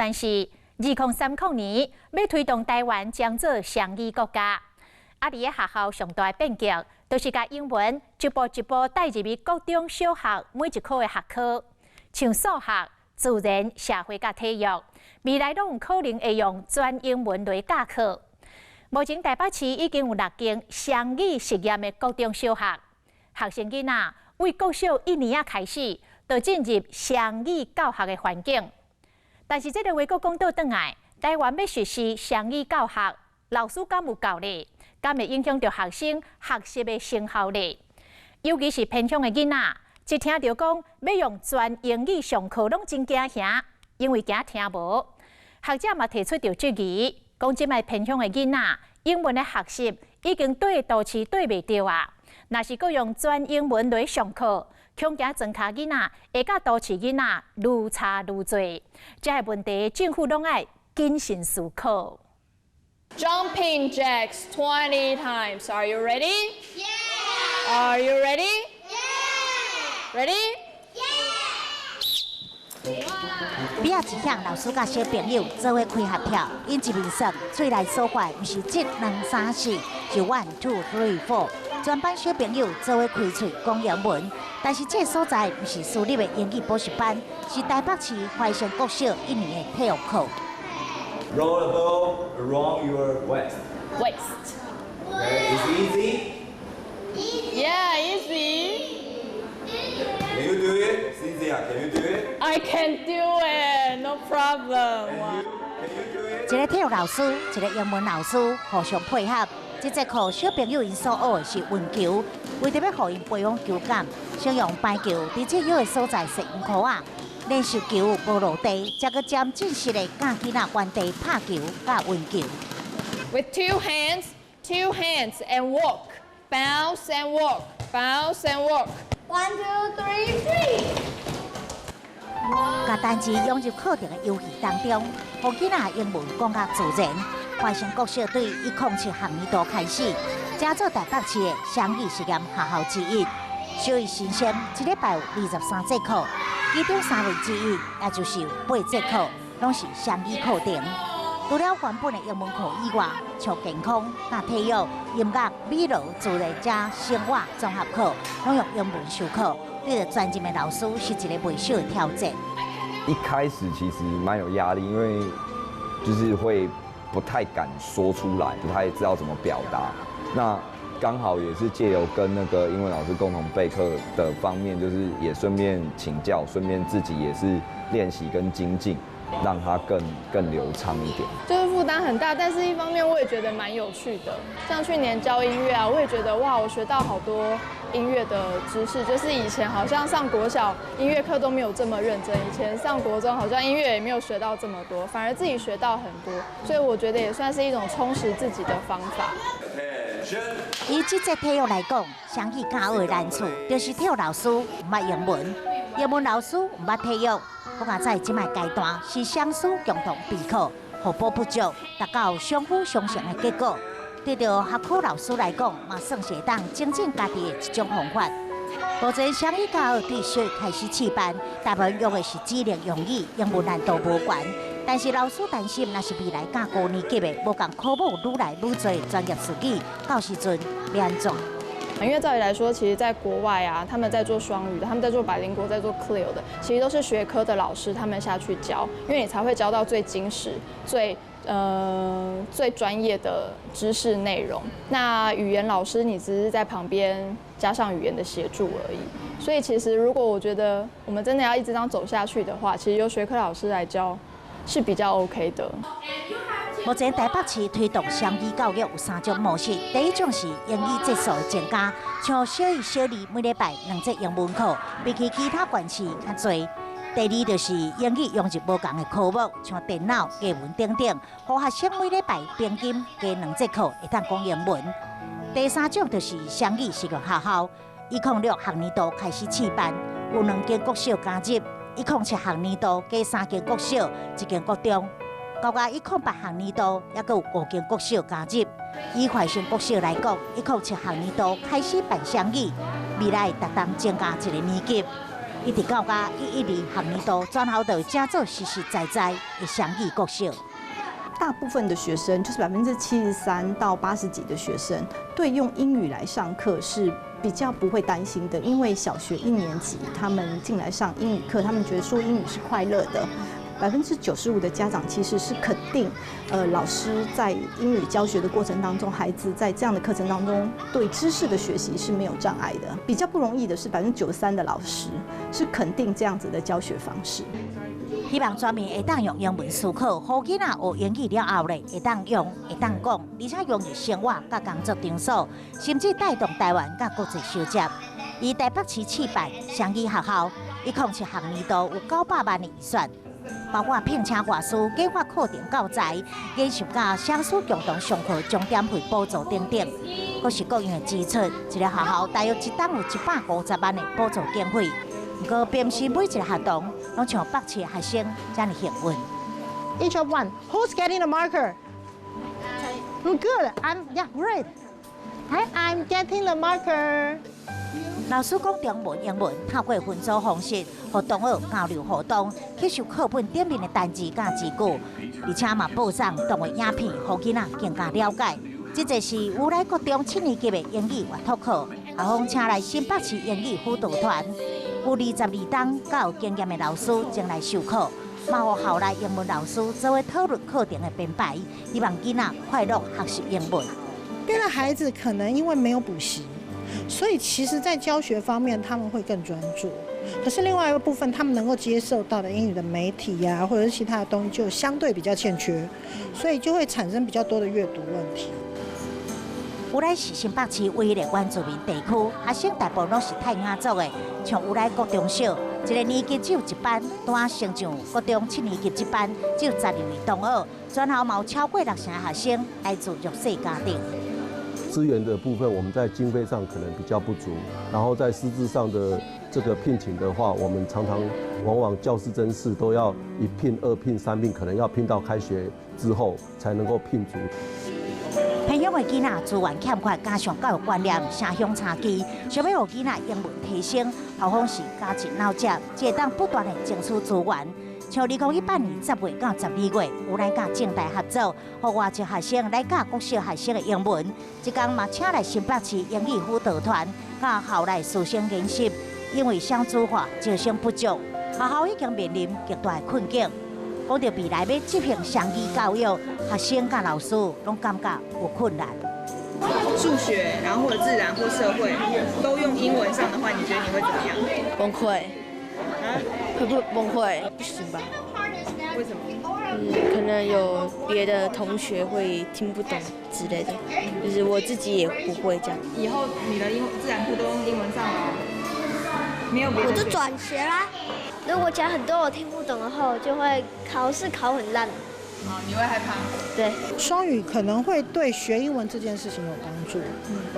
但是2030年欲推動台灣將做雙語國家，啊！佇咧學校上大的變革，就是共英文一步一步帶入去國中小學每一科的學科，像數學、自然、社會佮體育，未來攏有可能會用全英文來教課。目前台北市已經有六間雙語實驗的國中小學，學生囡仔對國小一年仔開始，就進入雙語教學的環境。但是這个話閣講倒轉來，台灣欲實施雙語教學，老師敢有夠咧？敢會影響著學生學習的成效咧？尤其是偏鄉的囡仔，一聽著講欲用全英語上課，攏真驚嚇，因為驚聽無。學者嘛提出著質疑，講這擺偏鄉的囡仔英文的學習已經對都市對袂著啊！若是閣用全英文來上課，恐驚莊跤囡仔會佮都市囡仔愈差愈濟。這个問題，政府攏愛謹慎思考。 Jumping jacks 20 times. Are you ready? Yeah. Are you ready? Yeah. Ready? Yeah. 比仔一向老師佮小朋友做伙開合跳，𪜶一面算，喙內數過來，毋是一兩三四，是 one two three four。全班小朋友做伙開喙講英文，但是這个所在毋是私立的英語補習班，是台北市懷生國小一年的體育課。 Roll the ball around your waist. Waist. Okay, is easy? Yeah, easy. Can you do it? Cynthia, can you do it? I can do it. No problem. Can you, can you do it? 一个體育老師，一個英文老師互相配合。這節課小朋友𪜶所學的是運球，為著欲予𪜶培養球感，先用排球佇這約的所在設黃箍仔，練習球無落地，才閣針正式的教囡仔原地拍球佮運球。 With two hands, two hands and walk. Bounce and walk, bounce and walk. One, two, three, three. 共單字融入課程的遊戲當中，予囡仔英文講較自然。懷生國小對107學年度開始，成做台北市的雙語實驗學校之一。小一新生一禮拜有23節課，其中三分之一，也就是八節課，攏是雙語課程。除了原本的英文課以外，像健康、佮體育、音樂、美勞、自然加生活綜合課，攏用英文授課。對著專任的老師是一个袂小的挑戰。一開始其實蠻有壓力，因為就是會不太敢說出來，不太知道怎麼表達。那剛好也是借由跟那個英文老師共同備課的方面，就是也順便請教，順便自己也是練習跟精進，讓它更流暢一點。就是負擔很大，但是一方面我也覺得蠻有趣的。像去年教音樂啊，我也覺得哇，我學到好多音樂的知識。就是以前好像上國小音樂課都沒有這麼認真，以前上國中好像音樂也沒有學到這麼多，反而自己學到很多，所以我覺得也算是一種充實自己的方法。以這節體育來講，雙語教學的難處就是體育老師毋捌英文，英文老師毋捌體育。不過在這擺階段是雙師共同備課，互補不足，達到相輔相成的結果。對著學科老師來講，嘛算是會當精進家己的一種方法。目前雙語教學對小一開始試辦，大部分用的是指令用語，英文難度無懸。但是老師擔心，若是未來教高年級的無仝科目愈來愈濟專業術語，到時陣欲按怎？因為照理來說，其實在國外啊，他們在做雙語的，他們在做百靈果，在做 CLIL 的，其實都是學科的老師他們下去教，因為你才會教到最精實、最專業的知識內容。那語言老師你只是在旁邊加上語言的協助而已。所以其實如果我覺得我們真的要一直這樣走下去的話，其實由學科老師來教是比較 OK 的。目前台北市推動雙語教育有三種模式，第一種是英語節數的增加，像小一、小二每禮拜兩節英文課，比起其他縣市較濟。第二就是英語融入無仝的科目，像電腦、藝文等等，予學生每禮拜平均加兩節課會當講英文。第三種就是雙語實驗學校，106學年度開始試辦，有兩間國小加入，107學年度加三間國小，一間國中。到甲108學年度，猶閣有五間國小加入。以懷生國小來講，107學年度開始辦雙語，未來逐冬增加一個年級。一直到甲112學年度，全校就正做實實在在的雙語國小。大部分的學生，就是73%到80幾的學生，對用英語來上課是比較不會擔心的，因為小學一年級他們進來上英語課，他們覺得說英語是快樂的。95%的家長其實是肯定，老師在英語教學的過程當中，孩子在這樣的課程當中對知識的學習是沒有障礙的。比較不容易的是93%的老師是肯定這樣子的教學方式。希望全面會當用英文思考，予囡仔學英語了後咧，會當用，會當講，而且融入生活佮工作場所，甚至帶動台灣佮國際相接。以台北市試辦雙語學校，107學年度有900萬的預算，包括聘請外師、計劃課程教材、研修佮雙師共同上課、鐘點費補助等等，閣是各樣的支出。一个學校大約一冬有150萬的補助經費。毋過，並毋是每一个學童攏像北市學生遮爾幸運。 Each of one, who's getting the marker? Good, I'm yeah, great. I'm getting the marker. 老師講中文、英文，透過分組方式，予同學交流互動，吸收課本頂面的單字佮字句，而且嘛播送動畫影片，予囡仔更加了解。這就是烏來國中七年級的英語閱讀課，校方請來新北市英語輔導團，有22冬較有經驗的老師前來授課，嘛予校內英文老師做伙討論課程的編排，希望囡仔快樂學習英文。邊的孩子可能因為沒有補習，所以其實，在教學方面他們會更專注。可是另外一個部分，他們能夠接受到的英語的媒體呀，或者是其他的東西，就相對比較欠缺，所以就會產生比較多的閱讀問題。烏來是新北市唯一的原住民地區，學生大部分攏是泰雅族的。像烏來國中小，一個年級只有一班，單升上國中七年級這班只有12位同學，全校嘛有超過六成學生來自弱勢家庭。資源的部分，我們在經費上可能比較不足，然後在師資上的這個聘請的話，我們常常往往教師甄試都要一聘、二聘、三聘，可能要聘到開學之後才能夠聘足。偏鄉的囡仔資源欠缺，加上教育觀念、城鄉差距，想欲予囡仔英文提升，校方是絞盡腦汁，才會當不斷的爭取資源。像2018年10月到12月，有來佮政大合作，予外籍學生來教國小學生的英文。這工嘛請來新北市英語輔導團，佮校內師生研習。因為少子化、招生不足，學校已經面臨極大的困境。講到未來欲執行雙語教育，學生佮老師攏感覺有困難。數學，然後或者自然或社會都用英文上的話，你覺得你會怎麼樣？崩潰。會不崩潰？不行吧？為什麼？嗯，可能有別的同學會聽不懂之類的，就是我自己也不會這樣。以後你的英自然課都用英文上了，沒有別的。我就轉學啦。如果講很多我聽不懂的話，我就會考試考很爛。哦，你會害怕？對。雙語可能會對學英文這件事情有幫助，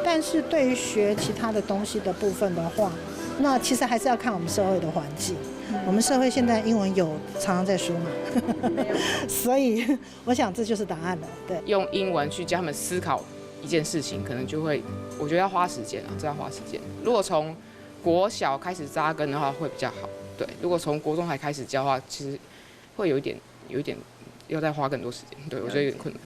但是對於學其他的東西的部分的話，那其實還是要看我們社會的環境。我們社會現在英文有常常在輸嘛，所以我想這就是答案了。對，用英文去教他們思考一件事情，可能就會，我覺得要花時間啊，這要花時間。如果從國小開始扎根的話，會比較好。對，如果從國中才開始教的話，其實會有一點要再花更多時間。對，我覺得有點困難。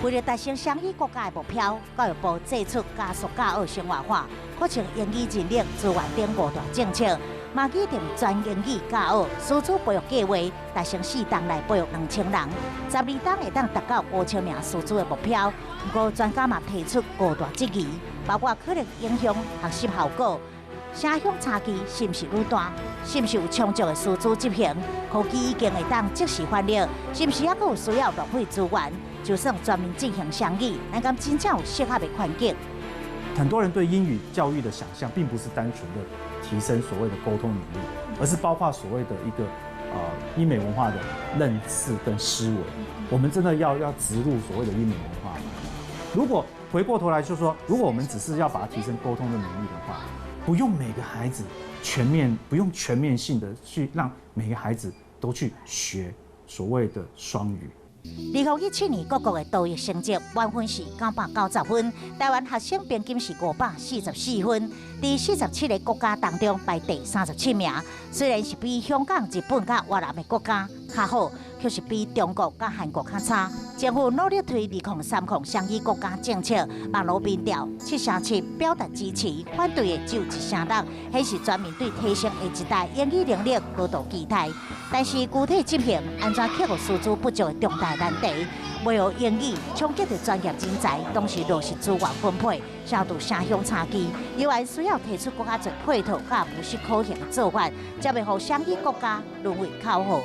為了達成雙語國家的目標，教育部祭出加速教學生活化、課程英語認證資源等五大政策，嘛擬定全英語教學師資培育計劃，達成四冬內培育2000人，12冬會當達到5000名師資的目標。毋過專家嘛提出五大質疑，包括可能影響學習效果、城鄉差距是毋是愈大，是毋是有充足的師資執行，科技已經會當即時翻譯，是毋是猶閣有需要浪費資源？就算全面進行雙語，咱敢真正有適合的環境？很多人對英語教育的想象，並不是單純的提升所謂的溝通能力，而是包括所謂的一個英美文化的認識跟思維。我們真的要植入所謂的英美文化嗎？如果回過頭來就是說，如果我們只是要把它提升溝通的能力的話，不用每個孩子全面，不用全面性的去讓每個孩子都去學所謂的雙語。2017年各國的多益成績滿分是990分，台灣學生平均是544分，佇47個國家當中排第37名。雖然是比香港、日本佮越南的國家較好，卻是比中國佮韓國較差。政府努力推2030雙語國家政策，網路民調7成7表達支持，反對的只有1成6，顯示全民對提升下一代英語能力高度期待。但是具體執行按怎克服師資不足的重大難題，袂予英語衝擊著專業人才，同時落實資源分配，程度城鄉差距，猶原需要提出閣較濟配套佮務實可行的做法，才袂予雙語國家淪為口號。